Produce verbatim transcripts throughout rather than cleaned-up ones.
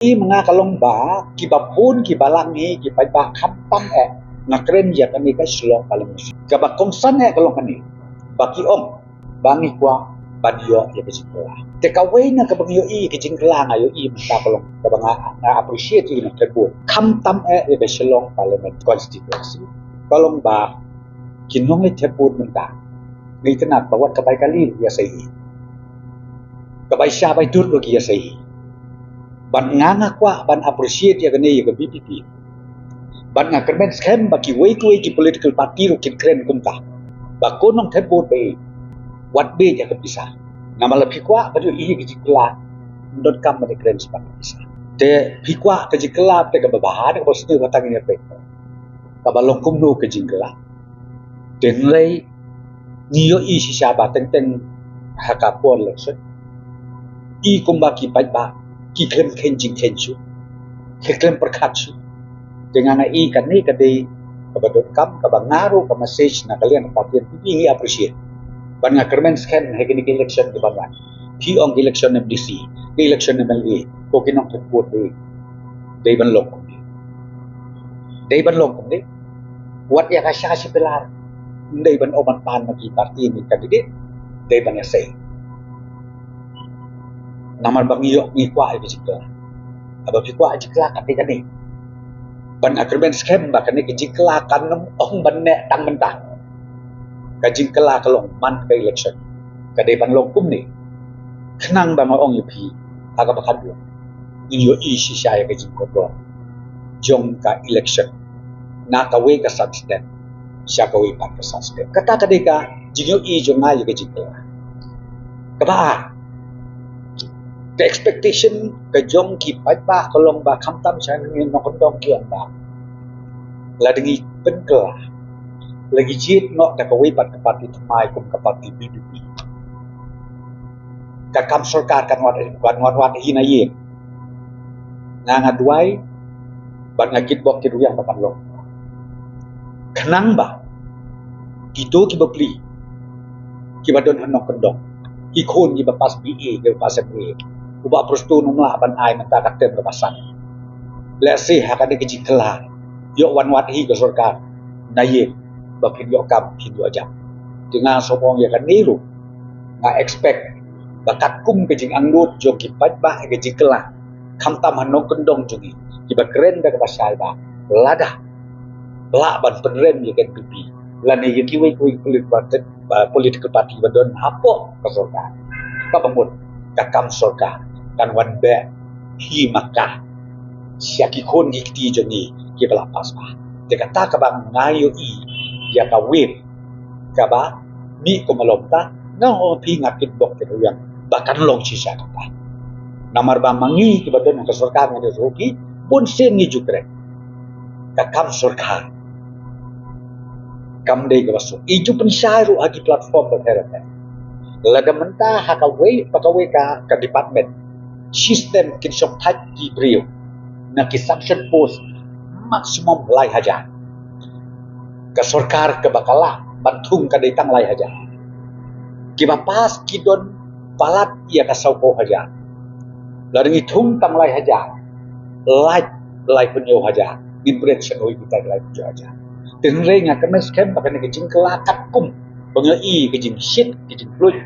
Ïa ma nga ka long ba kiba bun kiba lang hi ki paidbah khamtam eh nga kren ïa kane ka Shillong Parliament. Kaba kongsan eh ka long kane ba ki ong ba ngi kwah ban ïoh ïa ka jingkylla. Te kawei na kaba ngi ïohi ïa ka jingkylla nga ïohi mynta ka long kaba nga, nga appreciate ïa ka tribute. Khamtam eh ïa ka Shillong Parliament Constituency ka long ba ki nongïathuhlypa mynta ngi tnat ba wat ka bai kali ruh ïa sa hi, ka bai sha bai dud ruh ki ïa sa hi. Ban nga nga kwah ban appreciate ïa kane ïa ka B P P. Ban nga kyrmen skhem ba kiwei kiwei ki political party ruh kin kren kumta. Ba ko nongthep vote ba i wat bit ïa ka pisa. Namar la phi kwah ba ju i ka jingkylla, don kam ba kren sha ka pisa. Te phi kwah ka jingkylla te kaba bha, te kaba sniew ba tang ïa phi. Kaba long kumno ka jingkylla. Te hynrei ngi ïohi shisha ba teng teng ha ka por election i kumba ki paidbah ki khlem khein jingkhein shuh, ki khlem pyrkhat shuh. Te nga nga i kane ka dei kaba donkam, kaba nga ruh ka message na ka liang ka party N P P ngi appreciate. Ban nga kyrmen skhem ha kine ki election ki ban wan. Phi ong election M D C, election M L A, ko ki nongthep vote dei, dei ban long kumne. Dei ban long kumne. Wat ïa ka sha shi pilar. Dei ban ong ban pan na ki party ne candidate. Dei ban ïa sei. Namar ba ngi ïoh ngi kwah ïa ka jingkylla. Haba phi kwah jingkylla kane kane. Ban nga kyrmen skhem ba kane ka jingkylla kan ym ong ban neh tang mynta. Ka jingkylla ka long man ka election. Ka dei ban long kumne. Khnang ba nga ong ïa phi ha kaba khatduh ngin ïohi shisha ïa ka jingkordor jong ka election na kawei ka san step sha kawei pat ka san step. Kata ka dei ka jingïohi jong nga ïa ka jingkylla. Kaba ar, ka expectation ka jong ki paidbah ka long ba khamtam sha ngi nongkyndong ki ong ba lada ngi pynkylla, la ngi jied noh da kawei pat ka party thymmai kum ka party B P P. Ka kam sorkar kan wad, kan wad wad hi na ïing. Nga nga duwai bad nga kitbok kitrwiang ba kan long. Khnang ba kito ki bapli kiba don ha nongkyndong, ki khun kiba pass B A, kiba pass M A, u Bah Prestone um lah ban ai mynta ka term kaba san. Lehse ha kane ka jingkylla ïoh wan wad hi ka sorkar na ïing ba phin ïoh kam phin ïoh jam. Te nga sngewbha ong ïa kane ruh nga expect ba katkum ka jingangnud jong ki paidbah ïa ka jingkylla, khamtam ha nongkyndong jong ngi kiba kren da kaba shai ba lada lah ban pynrem ïa ka N P P lane ïa kiwei kiwei political party, ba political party ba don hapoh ka sorkar, kaba mut ka kam sorkar kan wan beh hi ma ka sha ki khun ki kti jong ngi kiba la pass ba. Te kata kaba nga ïohi ïa ka wave kaba mih kum u lum ta, nga ong phi nga kitbok kitrwiang ba kan long shisha kata. Namar ba ma ngi kiba don ha ka sorkar nga ïohi bun sien ngi ju kren ka kam sorkar kam dei kaba suk. I ju pynshai ruh ha ki platform bapher bapher. Lada mynta ha kawei pa kawei ka, ka department, shi snem kin shong thait ki briew na ki sanction post maximum lai hajar. Ka sorkar kaba ka lah ban thung ka dei tang lai hajar. Kiba pass ki don palat ïa ka sawphew hajar. Lada ngi thung tang lai hajar, lait laiphew hynñiew hajar, ngin bret sha kawei kita ki laiphew hynñiew hajar. Te hynrei nga kmen skhem ba kane ka jingkylla katkum ba ngi ïohi ka jingshit ka jingpluid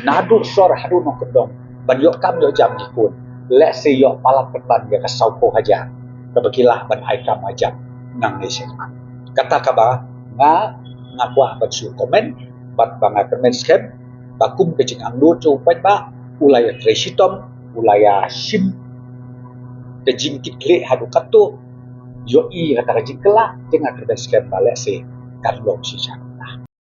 naduh sor haduh nongkyndong ban ïoh kam ïoh jam ki khun, lehse ïoh palat pynban ïa ka sawphew hajar kaba ki lah ban ai kam ai jam nangne sha khmat. Kata kaba nga, nga kwah ban shu comment bad ba nga kmen skhem ba kum ka jingangnud jong u paidbah u la ïatrei shitom, u la ïashim ka jingkitkhlieh haduh katto, ïohi kata ka jingkylla, te nga kyrmen skhem ba lehse kan long shisha.